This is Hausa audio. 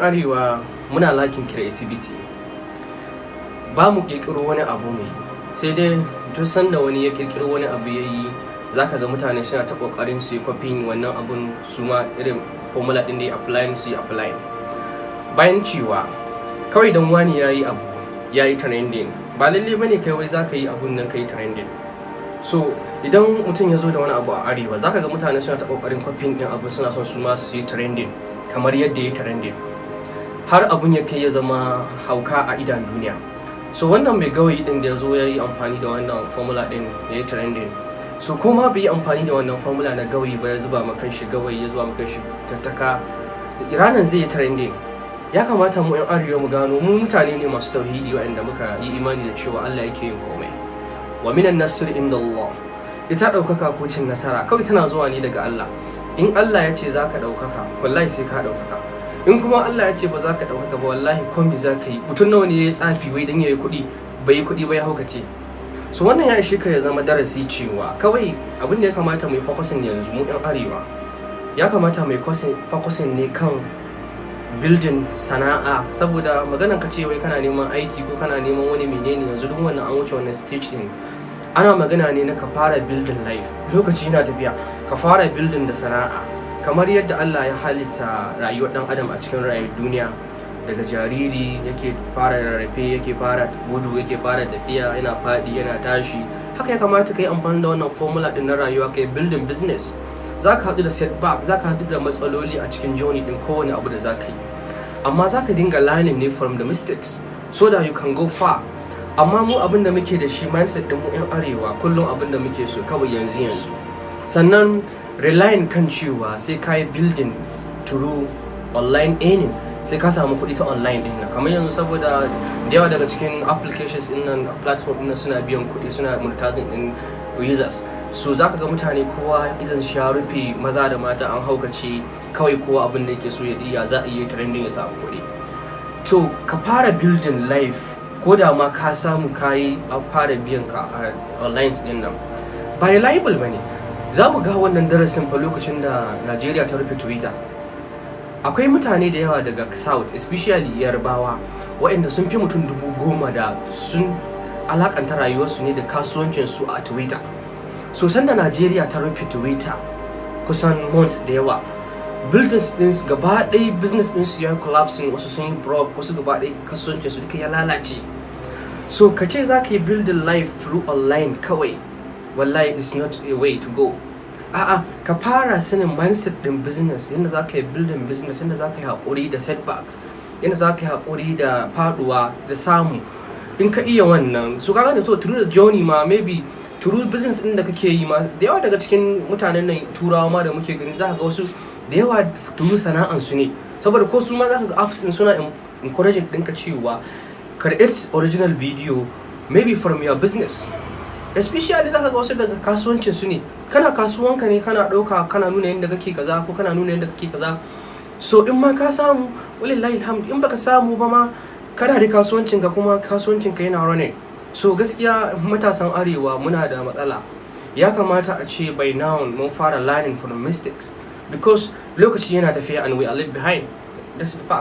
Arewa muna lacking creativity. Ba mu ƙirƙiro wani abu mu yi, sai dai duk sanda wani ya ƙirƙiro wani abu ya yi, za ka ga mutane suna ta ƙoƙarin su yi copying wannan abun, su ma irin formula ɗin da ya applying su yi applying. Bayan cewa kawai don wani ya yi abu ya yi trending, ba lalle bane kai wai za ka yi abun nan ka yi trending. So idan mutum ya zo da wani abu a Arewa, za ka ga mutane suna ta ƙoƙarin copying ɗin abu, suna son su ma su yi trending kamar yadda ya yi trending, har abun ya kai ya zama hauka a idon duniya. So wannan mai gawayi din da ya zo ya yi amfani da wannan formula din ya yi trending, so ko ma bai yi amfani da wannan formula na gawayi ba, ya zuba ma kanshi gawayi, ya zuba ma kanshi tattaka, ranar zai yi trending. Ya kamata mu 'yan Arewa mu gano mu mutane ne masu tauhidi, waɗanda muka yi imani da cewa Allah yake yin komai. Wa minan nasr inda Allah. Ita ɗaukaka ko cin nasara kawai tana zuwa ne daga Allah. In Allah ya ce za ka ɗaukaka, wallahi sai ka ɗaukaka. In kuma Allah ya ce ba za ka ɗaukaka ba, wallahi komai za ka yi. Mutum nawa ne ya yi tsafi wai don ya yi kuɗi, bai yi kuɗi ba, ya haukace? So wannan ya ishe ka ya zama darasi cewa kawai abin da ya kamata mu yi focusing yanzu, mu 'yan Arewa, ya kamata mu yi focusing ne kan building sana'a. Saboda maganan ka ce wai kana neman aiki ko kana neman wani menene, yanzu duk wannan an wuce wannan stage din. Ana magana ne na ka fara building life. Lokaci yana tafiya, ka fara building da sana'a. Kamar yadda Allah ya halitta rayuwar dan adam a cikin rayuwar duniya, daga jariri yake fara rarrafe, yake fara gudu, yake fara tafiya, yana faɗi, yana tashi, haka ya kamata ka yi amfani da wannan formula din na rayuwa ka yi building business. Za ka haɗu da setback, za ka haɗu da matsaloli a cikin journey din kowane abu da za ka yi, amma za ka dinga learning ne from the mistakes so that you can go far. Amma mu abin da muke da shi, mindset din mu 'yan Arewa, kullum abin da muke so kawai yanzu yanzu. Sannan relying kan cewa sai ka yi building through online earning, sai ka samu kuɗi ta online din nan. Kamar yanzu, saboda da yawa daga cikin applications din nan, platform din nan, suna biyan kuɗi, suna monetizing din users. So za ka ga mutane kowa idan shi ya rufe, maza da mata, an haukace. Kawai kowa abin da yake so ya iya za a iya trending ya samu kuɗi. To ka fara building life, ko da ma ka samu kayi a fara biyan ka a online din nan, ba reliable ba ne. Za mu ga wannan darasin fa lokacin da Najeriya ta rufe Twitter. Akwai mutane da yawa daga South, especially Yarbawa, waɗanda sun fi mutum 10,000 da sun alakanta rayuwarsu ne da kasuwancinsu a Twitter. So sanda Najeriya ta rufe Twitter kusan months da yawa, buildings din gaba ɗaya, business din su ya collapsing, wasu sun yi broke, wasu gaba ɗaya kasuwancin su duka ya lalace. So ka ce za ka yi building life through online kawai, wallahi is not a way to go. A'a, ka fara sanin mindset din business, yadda za ka yi building business, yadda za ka yi haƙuri da setbacks, yadda za ka yi haƙuri da faduwa da samu. In ka iya wannan, so ka gane, to through the journey ma, maybe through business din da kake yi ma, da yawa daga cikin mutanen nan, Turawa ma da muke gani, za ka ga wasu da yawa through sana'ansu ne. Saboda ko su ma za ka ga apps din suna encouraging ɗinka cewa create original video, maybe from your business. Especially za ka ga wasu daga kasuwancin su ne. Kana kasuwanka ne, kana ɗauka, kana nuna yadda kake kaza ko kana nuna yadda kake kaza. So in ma ka samu, walillahi alhamdu. In baka samu ba ma, kana da kasuwancin ka, kuma kasuwancin ka yana running. So gaskiya matasan Arewa muna da matsala. Ya kamata a ce by now mun fara learning from mistakes, because lokaci yana tafiya and we are left behind. That's the fact.